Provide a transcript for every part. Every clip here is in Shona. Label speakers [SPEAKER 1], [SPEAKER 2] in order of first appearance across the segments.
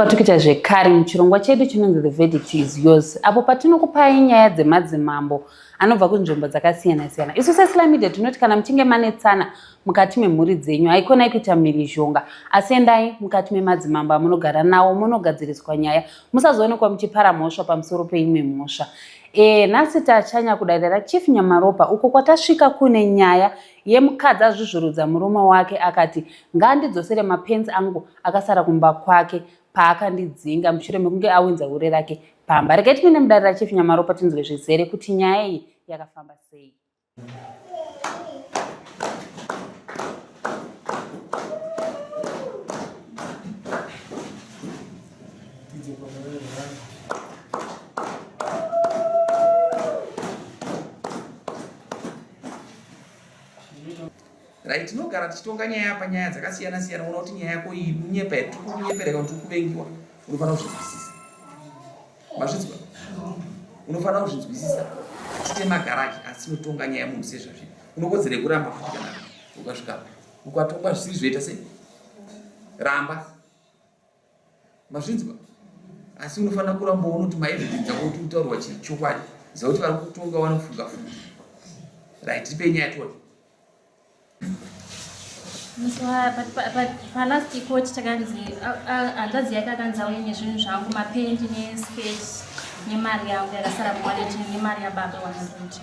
[SPEAKER 1] Kwatiri kuita zvekare muchirongwa chedu chinonzi The Verdict is Yours, apo patinokupai nyaya dzemadzimambo anobva kunzvimbo dzakasiyana siyana. Isu seSly Media tinoti kana muchinge manetsana mukati memhuri dzenyu, haikonai kuita mhirizhonga, asi endai mukati memadzimambo amunogara nawo munogadziriswa nyaya, musazoonekwa muchipara mhosva pamusoro peimwe mhosva. E, nhasi tachanya kudare raChief Nyamaropa uko kwatasvika kune nyaya yemukadzi azvuzvurudza murume wake akati ngaandidzosere mapenzi angu akasara kumba kwake paakandidzinga mushure mekunge awinza hure rake pamba. Regai tipinde mudare raChief Nyamaropa tinzwe zvizere kuti nyaya iyi yakafamba sei.
[SPEAKER 2] Right, tinogara tichitonga nyaya panyaya dzakasiyana siyana. Uona kuti nyaya yako iyi kunyepa here, tiri kunyepera kana tiri kuvengiwa, unofanira kuzvinzwisisa. Mazvinzwa? Unofanira kuzvinzwisisa. Tite magaraji asi tinotonga nyaya munhu sezvazviri. Unokodzera kuramba futi kana ukasvika ukatongwa zvisiri zvoita sei? Ramba. Mazvinzwa? Asi unofanira kuramba unoti maevidence ako kuti utaurwa chokwadi. Ziva kuti vari kutonga vanofunga futi. Right, tipe nyaya tione.
[SPEAKER 3] Musi palast court takanzi hanzvadzi yake akanzi auye nezvinhu zvangu mapendi neskirt nemari yangu yakasara muwallet nemari yababa 110.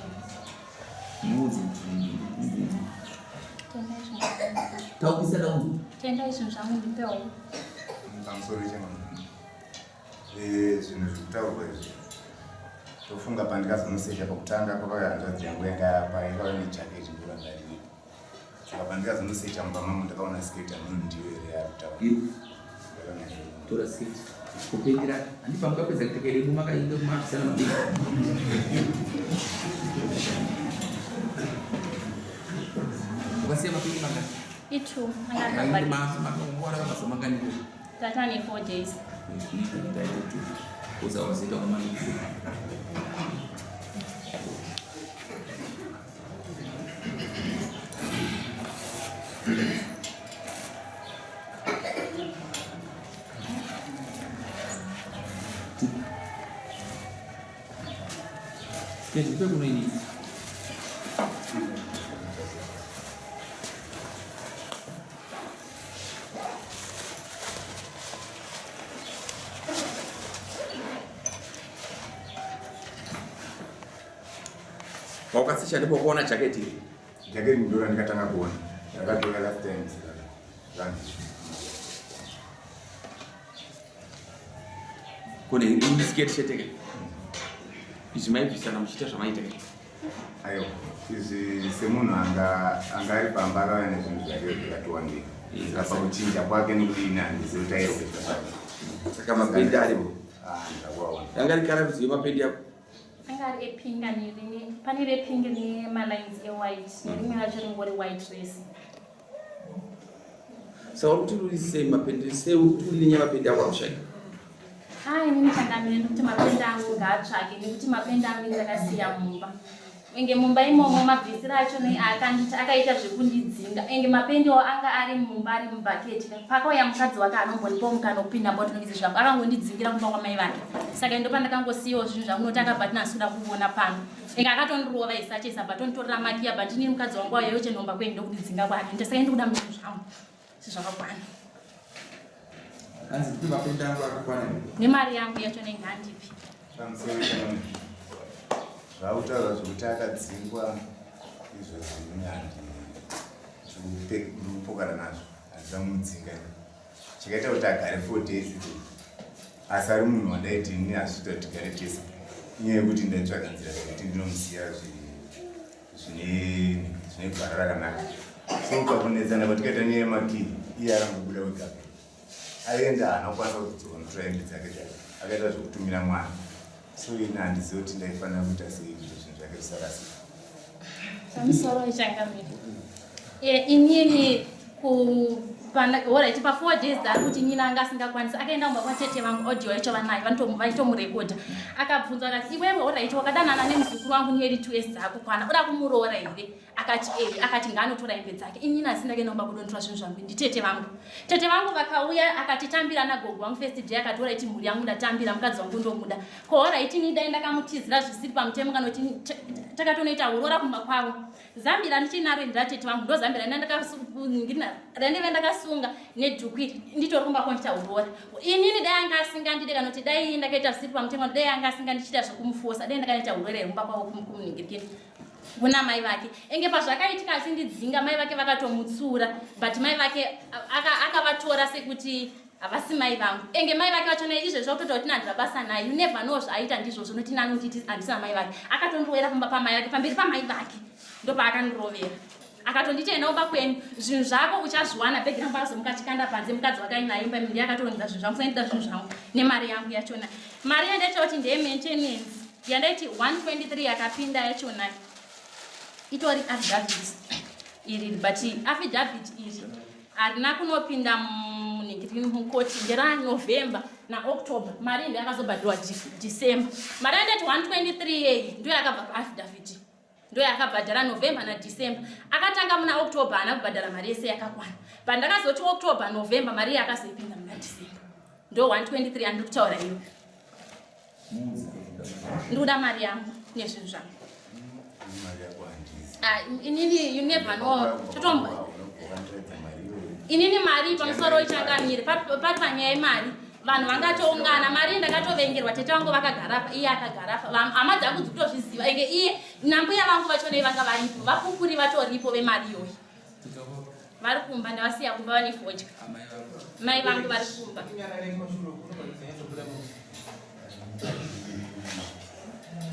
[SPEAKER 2] Taukisa daunzo.
[SPEAKER 3] Tendai zvinhu zvangu ndipewo.
[SPEAKER 4] Pamusoro chemama. Eh, zvinhu zviri kutaurwa izvi. Tofunga pandikazonosecha pakutanga pakauya hanzvadzi yangu yanga yapa yakauya nejacket ndorangarira. Saka pandikazonosecha mumba mangu ndakaona skirt yamunhu ndiyo here yaari kutaura.
[SPEAKER 2] Tora skirt. Kupindira handi pamukapedza kuita kere mumakainda kumabvisana mabiki. Ukasiya mapindi mangani?
[SPEAKER 3] Itu.
[SPEAKER 2] Mazuva mangani?
[SPEAKER 3] Tatane 4 days.
[SPEAKER 2] Uzawazoita kumani. Ndipe kuno ini. Wakasicha ndipo kuona jacket iri.
[SPEAKER 4] Jacket ndiro ndikatanga kuona. Ndakatora last time.
[SPEAKER 2] Kune skirt chete ke. Izvi maibvisana muchiita zvamaita ke.
[SPEAKER 4] Aiwa, izvi semunhu anga anga ari pamba akauya nezvinhu zvake zvakati wandei. Saka pakuchinja kwake nekudini handizivi kuti airongedza zvake.
[SPEAKER 2] Saka mapendi aripo.
[SPEAKER 4] Ah, ndakuaona.
[SPEAKER 2] Anga ari kara rudzii mapendi ako?
[SPEAKER 3] Anga ari epink ane rine pane repink rine malines ewhite nerimwe racho ringori white rese.
[SPEAKER 2] Saka uri kuti uri sei mapendi sei uri kuti uri nenyaya mapendi ako akushaika?
[SPEAKER 3] Ah, inini changamire ndikuti mapendi angu ngaatsvake nekuti mapendi angu ndakasiya mumba. Enge mumba imomo mabvisiro acho nei aakanditi akaita zvekundidzinga. Enge mapendiwo anga ari mumba ari mubhaketi. Pakauya mukadzi wake anombondipawo mukana wekupinda mumba kuti ndinogeze zvangu. Akangondidzingira kumba kwamai vake. Saka ndopandakangosiyawo zvinhu zvangu nokuti akabva ati nhasi kuda kuona pano. Enge akatondirova isachesa but tonditorera makiya but inini mukadzi wangu auya yochenomba kwenyu ndokundidzinga kwaanoita. Saka ndikuda zvinhu zvangu sezvakakwana.
[SPEAKER 2] Hanzi ndipe mapendi angu akakwana.
[SPEAKER 3] Nemari yangu yacho nenge handipi.
[SPEAKER 4] Pamusoro pano zvautaura zvekuti akadzingwa izvo zvinhu handikupokana nazvo handina kumudzinga chikaita kuti agare four days idzo asi ari munhu wandaiti ini hazviita kuti tigare tese inyaya yekuti ndaitsvaga nzira dzekuti ndinomusiya zvine gwara rakanaka so pakunetsana kwatikaita nyaya yemakii iye akangobuda wega Aenda haana kukwanisa kuzodzoka notora hembe dzake dzake akaita zvekutumira mwana so ini handizivi kuti ndaifanira kuita sei kuti zvinhu zvake zvisarasika.
[SPEAKER 3] Pamusoro changamire. Eh, inini Alright, pa 4 days ari kuti nyina anga asingakwanisi, akaenda kumba kwatete vangu, audio yacho vanayo, vaitomurekodha. Akabvunzwa akati, iwewe alright, wakadanana nemuzukuru wangu nearly 2 years dzakukwana, uda kumuroora here? Akati e. Akati ngaanotora hembe dzake. Inini asi ndakaenda kumba kudontora zvinhu zvangu, nditete vangu. Tete vangu vakauya, akati tambira nagogo wangu first day. Akati alright, mhuri yangu ndatambira, mukadzi wangu ndomuda. Ko alright, ini dai ndakamutizira zvisiri pamutemo, kana kuti takatonoita uroora kumba kwavo. Zambira ndichinaro, ndatete vangu, ndo zambira randaive ndakasunga nedhuku iri, nditori kumba kwandiita uroora. Inini dai anga asingandide, kana kuti dai ndakaita zvisiri pamutemo, dai anga asingandichiita zvekumufosa, dai ndakanoita uroora here kumba kwavo kumuningirikeni kuna mai vake? Enge pazvakaitika achindidzinga, mai vake vakatomutsura, but mai vake akavatora sekuti havasi mai vangu. Enge mai vake vachona izvezvo kutoita kuti nandira basa naye, you never know zvaaita. Ndizvozvo nokuti nanonditi handisina mai vake. Akatondirovera pamba pamai vake, pamberi pamai vake, ndopaakandirovera. Akatonditi enda kumba kwenyu, zvinhu zvako uchazviwana. Bhegi rangu akazomuka achikanda panze. Mukadzi wakainaye imba ndiye akatoronza zvinhu zvangu. Saindida zvinhu zvangu nemari yangu yachona. Mari yandaita kuti ndeye maintenance, yandaiti 123 yakapinda yachona, itori affidavit iri, but affidavit iri harina kunopinda munhingiri mukoti, nderaNovember naOctober. Mari ndo yakazobhadhirwa December. Mari yandaiti 123 yeyi ndo yakabva paaffidavit, ndo yakabhadhara November naDecember. Akatanga muna October, haana kubhadhara mari yese yakakwana. Pandakazoti October, November, mari yakazoipinda muna December, ndo 123 yandiri kutaura iyo. Ndikuda mari yangu nezvinhu zvangu.
[SPEAKER 4] Mari yako handizi.
[SPEAKER 3] Ah, inini you never know, totomba
[SPEAKER 4] Unowandiredza mari iyoyo.
[SPEAKER 3] Inini mari pamusoro ichangamire pari panyaya yemari, vanhu vangatoungana. Mari ndakatovengerwa, tete vangu vakagara pa, iye akagara pa. Hama dzangu dzikutozviziva. Enge iye nambuya vangu vachonei vanga varipo, vapupuri vatoripo vemari iyoyi. Vari kumba, ndavasiya kumba vane fodya. Mai vangu vari kumba.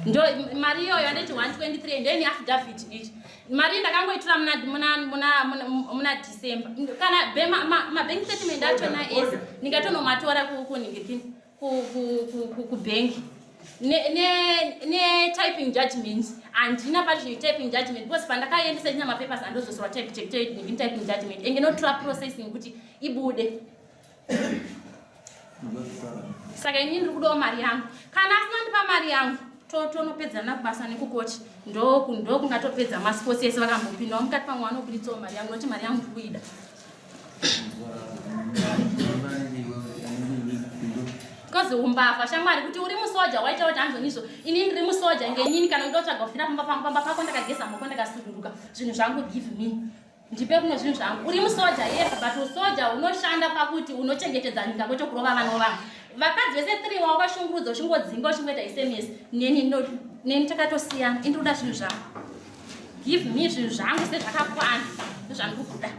[SPEAKER 3] Ndo mari iyoyo anditi 123, ndeni affidavit iri. Mari ndakangoitura muna December. Kana mabank statement achona ese ndingatonomatora kuningirikini kubhengi. Netyping judgment handina pazvinhu, typing judgment, because pandakaendesa china mapapers andozosorwa typing judgment, enge notora processing kuti ibude. Saka inini ndiri kudawo mari yangu. Kana asina ndipa mari yangu, tonopedzana kubasa nekukoti. Ndokungatopedza masports ese vakambopindawo mukati, pamwe vanobuditsawo mari yangu, nokuti mari yangu ndiri kuida. Because umbavha, shamwari, kuti uri musoja waita kuti hanzonizvo. Inini ndiri musoja ngenini? Kana uida kutsvaga kufira pamba pangu, pamba pako ndakageza moko, ndakasuduruka. Zvinhu zvangu, give me, ndipe kuno zvinhu zvangu. Uri musoja, yes, but usoja unoshanda pakuti unochengetedza nyika, kwete kurova vana vangu. Vakadzi vese three wawakashungurudza, uchingodzinga, uchingoita SMS, neni takatosiyana. Indiri kuda zvinhu zvangu. Give me zvinhu zvangu sezvakakwana, ndozvandiri kuda.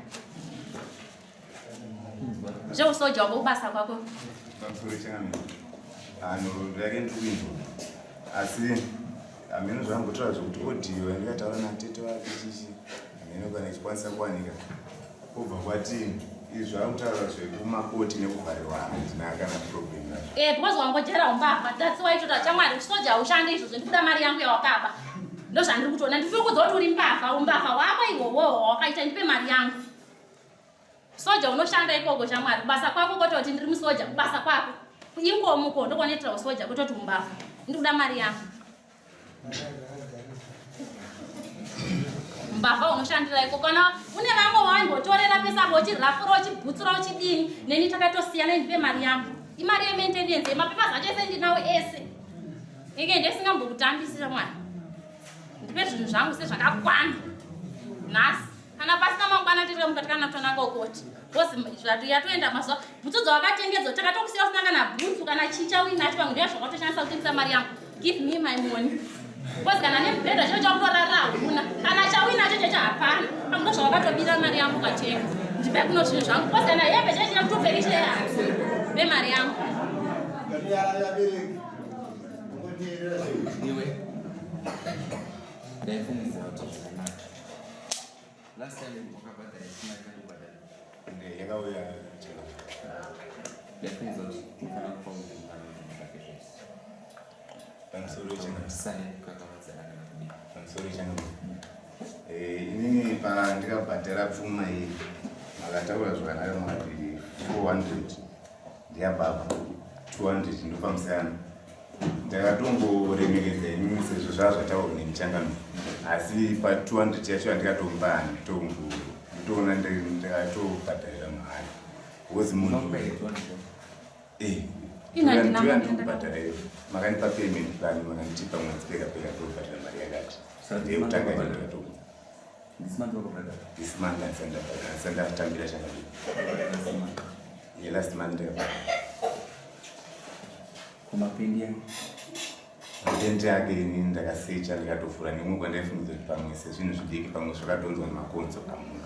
[SPEAKER 3] Zveusoja wako kubasa kwako.
[SPEAKER 4] Pamusoro changamire, nhoroondo yake ndiri kuinzwa, asi hameno zvambotaura zvokuti audio yandikataura natete vake chichi, hameno kana ichikwanisa kuwanika. Kubva kwati izvi zvakutaura zvekumakoti nekuvharirwa, handina kana problem nazvo.
[SPEAKER 3] Eh, because wangojera umbavha. That's why tota chamwari soja ushande izvozvo. Ndikuda mari yangu yawakaba. Ndozvandiri kutoona. Ndiri kuudza kuti uri mbavha, umbavha wako iwowo wakaita, ndipe mari yangu. Soja unoshanda ikoko, shamwari, kubasa kwako, kototi ndiri musoja kubasa kwako. Ingomuko ndokunoitira usoja, kutoti umbavha. Ndikuda mari yangu. Mbavha unoshandira iko, kana une vamwe waimbotorera pesa apo, uchirafura, uchibhutsura, uchidini, neni takatosiyana. Ndipe mari yangu, imari yemaintenance, yemapepa acho ese ndinawo ese. Ike ndisingambokutambisira mwana. Ndipe zvinhu zvangu sezvakakwana nhasi, kana pasina mangwana tiri mukati, kana kutonanga ukoti, because yatoenda mazuva. Bhutsu dzawakatengedzwa takatokusiya usina kana bhutsu, kana chicha uinacho, pamwe ndiyo zvakatoshandisa kutengesa. Mari yangu, give me my money, because kana nemubhedha chiro chakutorarira hauna, kana chauinacho checho hapana. Pamwe ndo zvawakatobira mari yangu ukatenga. Ndipe kuno zvinhu zvangu, because kana hembe checho chakutopfekeshe, pe mari yangu.
[SPEAKER 2] Iwe, ndaifungidzira kuti zvakanaka. Last time wakabhadhara mari kandikubhadhara.
[SPEAKER 4] Ende yakauya chero.
[SPEAKER 2] Ndaifungidzira kuti unofanira kupa munhu mari zvake zvese.
[SPEAKER 4] Pamusoro changamire.
[SPEAKER 2] Tisane kukakavadzana kana kudii.
[SPEAKER 4] Pamusoro changamire, inini pandikabhadhara pfuma iyi. Makataura zvakanaka makati 400 ndeyababa 200 ndopamusiyana ndakatomboremekedza inini sezvo zvava zvataurwa nemuchangamiro asi pa 200 yacho yandikatomba handitombo ndotoona ndakatobhadharira mahara because munhu eh, ndikubhadhara iyo makandipa payment plan makandipa mwedzi pega pega ndobhadhara mari yakati ndeyekutanga ino ndikatounza this month handisati ndatambira chakadii last month ndakabhadhara
[SPEAKER 2] Kumapendi ake.
[SPEAKER 4] Mapendi ake ini ndakasecha ndikatovhura nemwe kwandaifungidzira kuti pamwe sezvinhu zvidiki pamwe zvakadhonzwa nemakonzo kamunhu.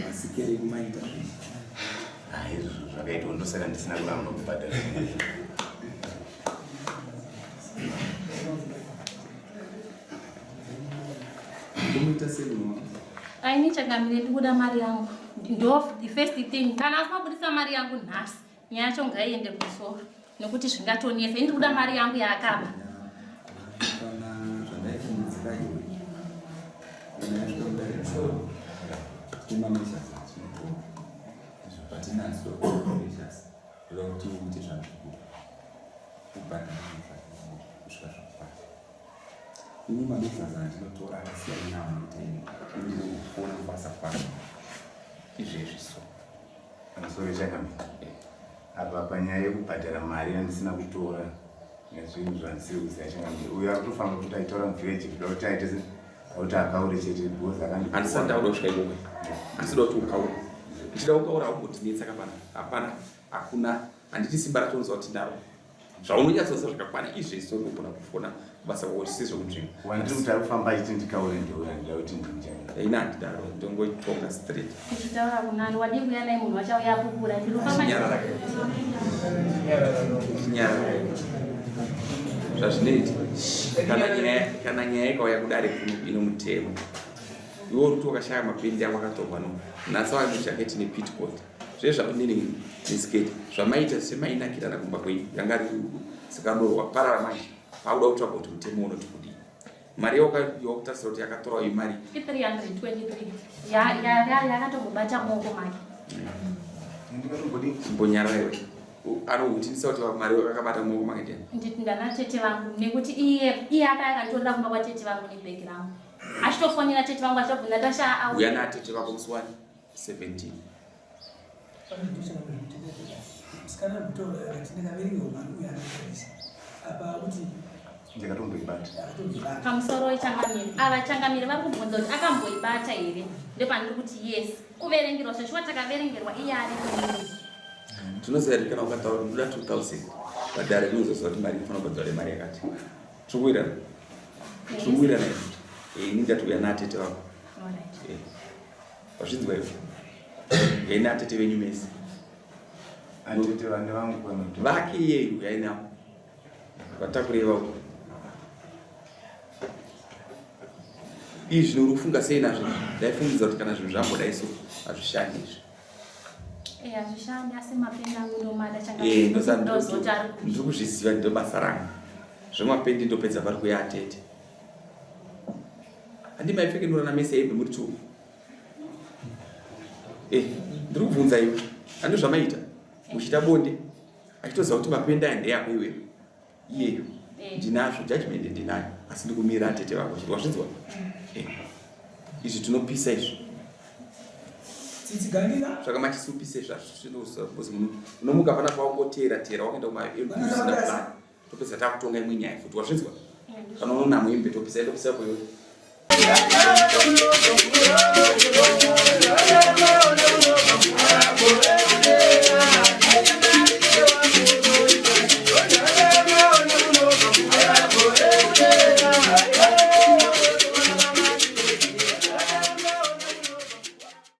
[SPEAKER 2] Masikere kumaita.
[SPEAKER 4] Ah, izvo zvakaitwa ndosaka ndisina kuramba kubhadhara.
[SPEAKER 2] Ndomuita sei munhu?
[SPEAKER 3] Aini changamire ndikuda mari yangu. Ndo the first thing. Kana asina kubudisa mari yangu nhasi, nyaya yacho ngaiende kumusoro nekuti zvingatonetsa. Ini ndikuda mari yangu yaakaba.
[SPEAKER 2] Kana zvandaifungidzira iwe. Kana yasvika kudare musoro. Tine mameasures atinotora. Patinazo measures. Ndoda kuti uite zvandikuda. Ubhadhare kusvika zvakwana. Ini mameasures andinotora akasiyana neamunoita imi. Ini ndinongofona kubasa kwangu izvezvi so.
[SPEAKER 4] Pamusoro chakamira. Apa panyaya yekubhadhara mari yandisina kutora nezvinhu zvandisiri kuziva changamire. Uyo ari kutofamba kuti aitaura muvillage kuda kuti aite se kuti akaure chete because akandi
[SPEAKER 2] Handisati ndakuda kusvika ikoko. Handisi kuda kuti ukaure. Ndichida kukaura haumbotinetsa kapana. Hapana. Hakuna. Handiti simba racho unoziva kuti ndinaro. Zvaunonyatsoziva zvakakwana izvezvi unogona kufona kubasa kwako zvisiri zvekunzvenga.
[SPEAKER 4] Wandiri kuti ari kufamba achiti ndikaure ndouya ndida kuti ndinjani.
[SPEAKER 2] Ini handidaro ndongoitonga straight.
[SPEAKER 3] Uchitaura kunani wadii kuuya naye munhu wacho auya apupura ndinofamba
[SPEAKER 2] Chinyarara. Chinyarara. Zvazvinoita kana nyaya kana nyaya ikauya kudare kuno ino mutemo. Iwe uri kuti wakashaya mapendi ako akatorwa no. Nhasi wava nejaketi nepitcoat. Zvezvakunini neskirt zvamaita semainakirana kumba kwenyu ranga riri rudo saka rudo rwaparara manje pakuda kutsvaga kuti mutemo unoti kudii mari yaukutarisira kuti yakatorwa iyo mari
[SPEAKER 3] 323 yakatombobata muoko make
[SPEAKER 2] chimbonyarara iwe anohutinisa kuti mari yakabata muoko make ndiani
[SPEAKER 3] nditi ndana tete vangu nekuti iye iye akaya akanditorera kumba kwatete vangu nebhegi rangu achitofonera tete vangu achitobvunza tasha
[SPEAKER 2] uya natete vako musi wani 17
[SPEAKER 4] ndakatomboibata
[SPEAKER 3] pamusoro wechangamire ava changamire vari kubvunza kuti akamboibata here ndopandiri kuti yes kuverengerwa zveshuwa takaverengerwa iye ari
[SPEAKER 2] tinoziva kuti kana ukataura ndoda 2000 padare rinozoziva kuti mari inofanira kubhadhara mari yakati tiri kuwirirana tiri kuwirirana ini ndati uya natete vako Wazvinzwa iwe? Yaina atete venyu mese.
[SPEAKER 4] Atete vane vangu pano.
[SPEAKER 2] Vake iyeyu yainawo. Vatakureva uko. Izvi uri kufunga sei nazvo? Ndaifungidza kuti kana zvinhu zvambodai so hazvishandi izvi.
[SPEAKER 3] Eh, hazvishandi asi mapendi angu ndomada
[SPEAKER 2] eh, ndiri kuzviziva ndo basa rangu. Zvemapendi ndopedza pari kuya atete. Handi maipfekenura namese hembe muri two. Eh, ndiri kubvunza iwe. Handi zvamaita? Muchiita bonde. Achitoziva kuti mapenda aya ndeyako iwe. Iyeyo. Eh. Ndinazvo judgment ndinayo. Asi ndikumira atete vako chiti wazvinzwa? Eh. Izvi tinopisa izvi.
[SPEAKER 5] Tsitsi gandira.
[SPEAKER 2] Zvaka machisupise zvazvo zvinozi munhu unomuka pana pawangoteera teera wakaenda kuma usina plan. Topedza takutonga imwe nyaya futi wazvinzwa? Kana unoona muimbe topisa topisa kwewe.